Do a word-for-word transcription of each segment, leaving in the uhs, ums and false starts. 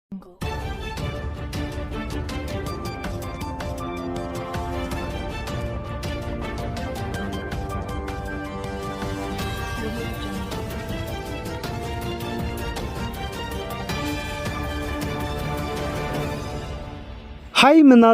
Haimena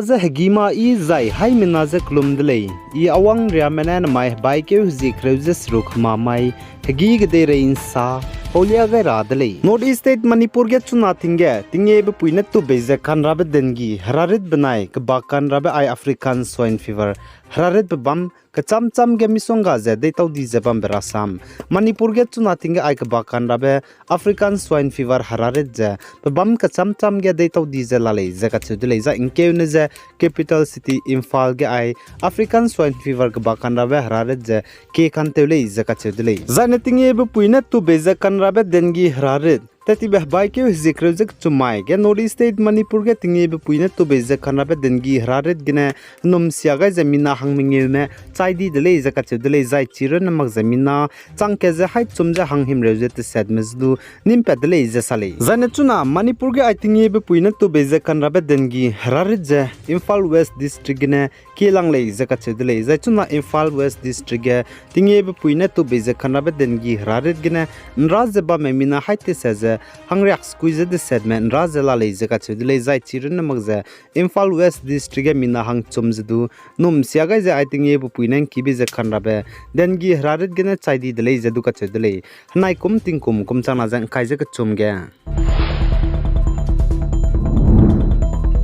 je hegî ma i zai haimena je kelum de lei. I Awang Riame ne namai hebaikeu hezie kereu ze seruk hema mai hegî kedeirei ’nsa paulia gai ra de lei. North East State Manipur ge chuna ting ge tingyebe pui ne tubei ze kanrabe dengue herarit benai kebak kanrabe ai African swine fever heraritbe bam kechâm châm ge misongga ze deitau di ze bambe rasam Manipur ge chuna ting ge ai kebak kanrabe African swine fever herarit ze pebâm kechâm châm ge deitau di ze la lei ze kacheu de lei. Zai ’ngkeune ze capital city Imphal ge ai African swine fever kebak kanrabe herarit ze kie kantew lei ze kacheu de lei. Zai ne tingyebe pui ne tubei ze kanrabe dengue herarit tettibe hebaikeu hezie kereu ze kechum mai ge North East State Manipur ge tingyebe pui ne tubei ze kanrabe dengue herarit gene ’nnum sia gai ze mina hang mengeume chai di de lei ze kacheu de lei. Zai chirunne mak ze mina chang kat ze haî chum ze hang himreu ze tesetme ze du nîmpat de lei ze sa lei. Zai ne chuna Manipur ge ai tingyebe pui ne tubei ze kanrabe dengue herarit ze Imphal West District gene kielang lei ze kacheu de lei. Zai chuna Imphal West District ge tingyebe pui ne tubei ze kanrabe dengue herarit gene ’nra ze bamme mina haî tese ze hangriak sekui ze desetme ’nra ze la lei ze kacheu de lei. Zai chirunne mak ze Imphal West District ge mina hang chum ze du ’nnum sia gai ze ai tingyebe pui ne ’ngkibe ze kanrabe dengue herarit gene chai di de lei ze du kacheu de lei. Henai kum tingkum kum changna ze ’ngkai ze kechum ge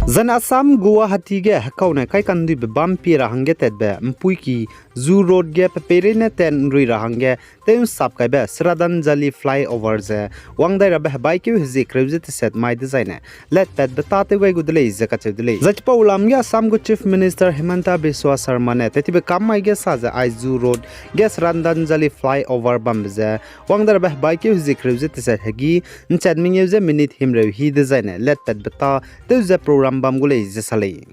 Zane Assam Guwahati ge hekaune kaikanduibe bâm pie ra hangge tatbe ’mpuiki Zoo Road ge pe peireine tat ’nrui ra hangge tew ’nsap kaibe Shraddhanjali flyover ze wang dai rabe hebaikeu hezie kereu ze teset mai dezaine letpatbe tâ tew gai gu de lei ze kacheu de lei. Zai chipau lam ge Assam gu Chief Minister Himanta Biswa Sarma ne tettibe kam mai ge sa ze ai Zoo Road ge Shraddhanjali flyover bambe ze wang dai rabe hebaikeu hezie kereu ze teset hegî ’nchat mengeu ze minute himreu hî dezaine letpatbe tâ tew ze program bam gu lei ze sa lei.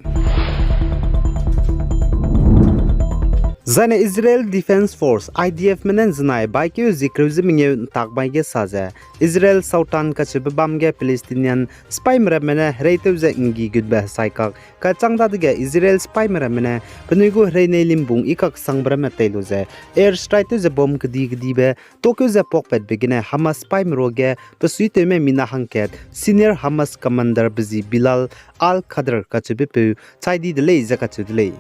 Zane Israel Defense Force, I D F me ne ’nzenai baikeu hezie kereu ze mengeu ’ntak mai ge sa ze Israel Southern kacheube bam ge Palestinian sipaime ramme ne hereitew ze ’nggi gutbe hesaikak kachang dadege Israel sipaime ramme ne penui gu herei nei limbung i kaksangbe ramme tei lu ze air strike tew ze bomb kedi-kedibe tokeu ze pakpatbe gene Hamas sipaime ruage pesuitewme mina hangkat senior Hamas commander be zi Bilal Al-Qadr kacheubepeu chai di de lei ze kacheu de lei.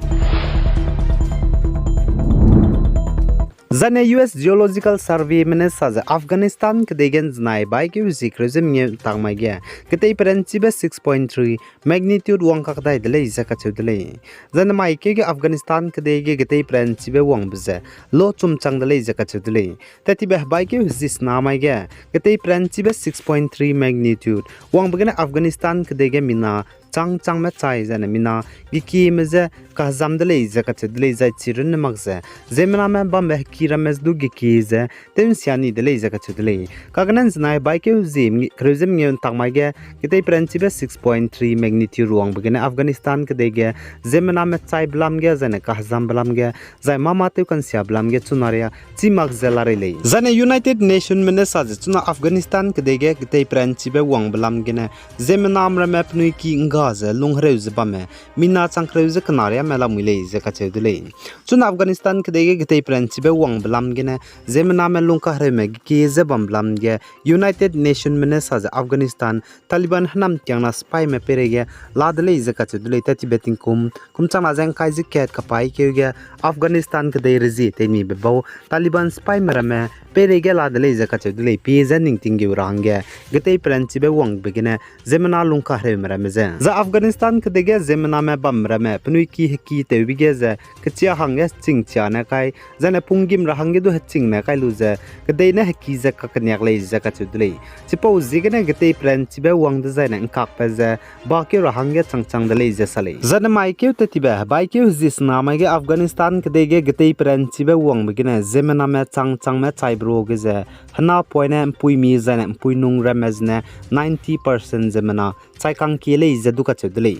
Zane U S Geological Survey me ne sa ze Afghanistan kedei ge ’nzenai baikeu hezie kereu ze mengeu ’ntak mai ge geteiperanchibe six point three magnitude wang kakdai de lei ze kacheu de lei. Zane maikeu ge Afghanistan kedei ge geteiperanchibe wangbe ze lo chumchang de lei ze kacheu de lei. Tettibe hebaikeu hezie sena mai ge geteiperanchibe six point three magnitude wangbe gene Afghanistan kedei ge mina chang changme chai zane mina gekieme je kahezam de lei ze kacheu de lei. Zai chirunne mak ze ziemmename bambe heki ramme ze du gekie ze tew ’nsia ni de lei ze kacheu de lei. Kagene ’nzenai baikeu hezie kereu ze mengeu ’ntak mai ge geteiperanchibe six point three magnitude wangbe gene Afghanistan kedei ge ziemmename chaibe lam ge zane kahezambe lam ge zai mâ mâ tew ka'nsiabe lam ge chunaria chî mak ze la rei lei. Zane United Nation me ne sa ze chuna Afghanistan kedei ge geteiperanchibe wangbe lam gene ziemmename ramme penui ki ’ngga ze lunghereu ze bamme mina chang kereu ze kenariame lamui lei ze kacheu de lei. Chuna Afghanistan kedei ge geteiperanchibe wangbe lam gene ziemmename lungkahereume gekie ze bambe lam ge United Nation me ne sa ze Afghanistan Taliban hênamtiangna sipaime peireige la de lei ze kacheu de lei. Tettibe tingkum kum changna ze ’ngkai ze kat kapaîkeu ge Afghanistan kedei rezie teinibe bau Taliban sipaime ramme peireige la de lei ze kacheu de lei. Pie ze ning tinggeu ra hangge geteiperanchibe wangbe gene ziemmena lungkahereume ramme ze zai Afghanistan kedei ge ziemmename bambe ramme penui ki heki tewbe ge ze kechia hangge heching chiane kai zane punggîm ra hangge du hechingme kai lu ze kedei ne heki ze kakeniak lei ze kacheu de lei. Chipau ziegene geteiperanchibe wang dezaine ’ngkakbe ze bakeu ra hangge chang-chang de lei ze sa lei. Zane maikeu tettibe hebaikeu hezie sena mai ge Afghanistan kedei ge geteiperanchibe wangbe gene ziemmename chang-changme chaibe ruage ze hena poine ’mpuimi zane ’mpuinung ramme zene ninety percent ziemmena chaikangkie lei ze du kacheu de lei.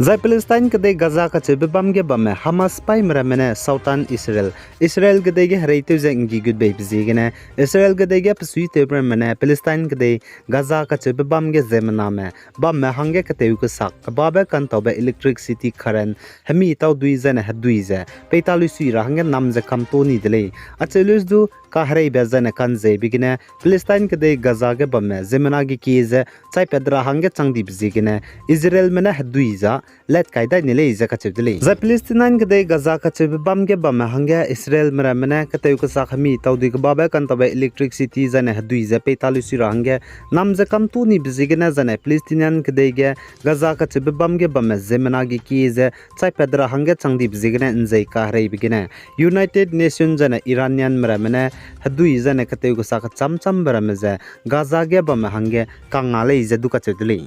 Zai Palestine kedei Gaza kacheube bam ge bamme Hamas sipaime ramme ne Southern Israel, Israel kedei ge hereitew ze ’nggi gut beibe ziegene, Israel kedei ge besuitewbe ramme ne Palestine kedei Gaza kacheube bam ge ziemmename bamme hangge ketew kesak kebabe kantaube electricity current hemi taudui zaine hedui ze peitaluisui ra hangge nam ze kamto ni de lei. Acheu lus du kahereibe zaine kanzeibe gene Palestine kedei Gaza ge bamme ziemmena ge kie ze chaipat ra hangge chang dibe ziegene Israelme ne hedui za let kai dai ni lei ze kacheu de lei. Zai Palestinian kedei Gaza kacheube bam ge bamme hangge Israelme ramme ne ketew kesak hemi taudui kebabe kantaube electricity zaine hedui ze peitaluisui ra hangge nam ze kamto nibe ziegene zaine Palestinian kedei ge Gaza kacheube bam ge bamme ziemmena ge kie ze chaipat ra hangge chang dibe ziegene ’nzei kahereibe gene United Nation zaine Iranianme ramme ne hedui zaine ketew kesak kecham chambe ramme ze Gaza ge bamme hangge kanga lei ze du kacheu de lei.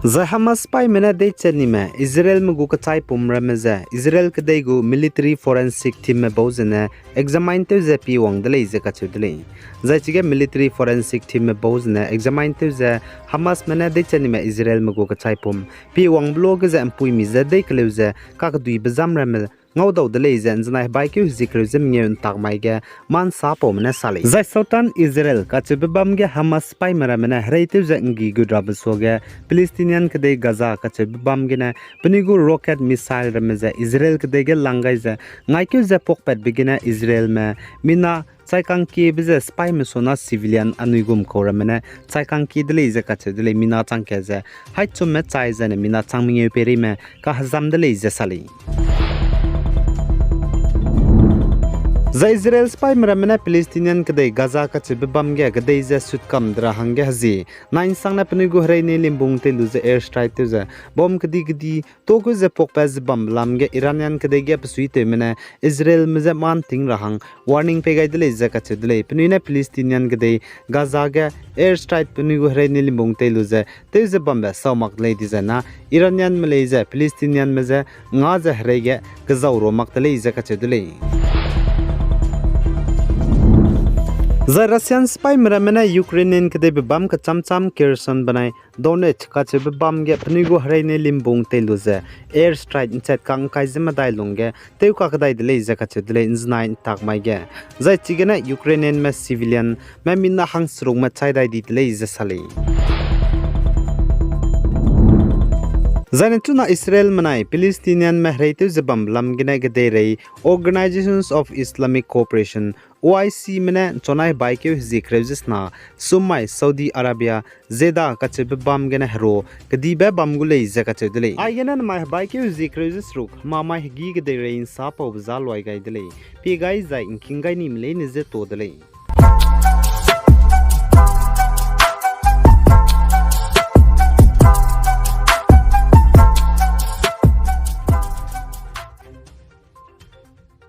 Zai Hamas sipaime ne deichatnime Israelme gu kechaipum ramme ze Israel kedei gu military forensic teamme bau zene examine tew ze pie wang de lei ze kacheu de lei. Zai chige military forensic teamme bau zene examine tew ze Hamasme ne deichatnime Israelme gu kechaipum pie wangbe luage ze ’mpuimi je dei keleu ze kakeduibe zam ramme ngaudau de lei ze ’nzenai hebaikeu hezie kereu ze mengeu ’ntak mai ge ma'nsapaume ne sa lei. Zai Southern Israel kacheube bam ge Hamas sipaime ramme ne hereitew ze ’nggi gut rabe suage Palestinian kedei Gaza kacheube bam gene penui gu rocket missile ramme ze Israel kedei ge lang gai ze ngaikeu ze puakpatbe gene Israelme mina chaikangkiebe ze sipaime suna civilian anui gum kau ramme ne chaikangkie de lei ze kacheu de lei. Mina changkat ze haî chumme chai zaine mina chang mengeu peireime kahezam de lei ze sa lei. Zai Israel sipaime ramme ne Palestinian kedei Gaza kacheube bam ge kedei ze sutkam de ra hangge hezie nai ’nsangne penui gu hereine limbung tei lu ze airstrike tew ze bomb kedi kedi tokeu ze puakpat ze bambe lam ge Iranian kedei ge besuitewme ne Israelme je ma'nting ra hang warning pei gai de lei ze kacheu de lei. Penui ne Palestinian kedei Gaza ge airstrike penui gu hereine limbung tei lu ze tew ze bambe sau mak de lei dizai na Iranianme lei ze Palestinianme je nga ze herei ge kezau ra mak de lei ze kacheu de lei. Zai Russian sipaime ramme ne Ukrainian kedeibe bam kecham cham Kherson benai Donetsk kacheube bam ge penui gu hereine limbung tei lu ze airstrike ’nchat ka'ngkai ze medai lungge tew kakedai de lei ze kacheu de lei ’nzenai ’ntak mai ge. Zai chigene Ukrainianme civilianme mina hangserukme chai dai di de lei ze sa lei. Zaine chuna Israelme nai Palestinianme hereitew ze bambe lam gene kedeirei Organizations of Islamic Cooperation, O I Cme ne ’nchunai hebaikeu hezie kereu ze sena summai Saudi Arabia Jeddah kacheube bam gene hero kedibe bam gu lei ze kacheu de lei. Aigene namai hebaikeu hezie kereu ze seruk hemamai hegî kedeirei ’nsapaube za luai gai de lei. Pie gai zai ’ngking gai nime leine je to de lei.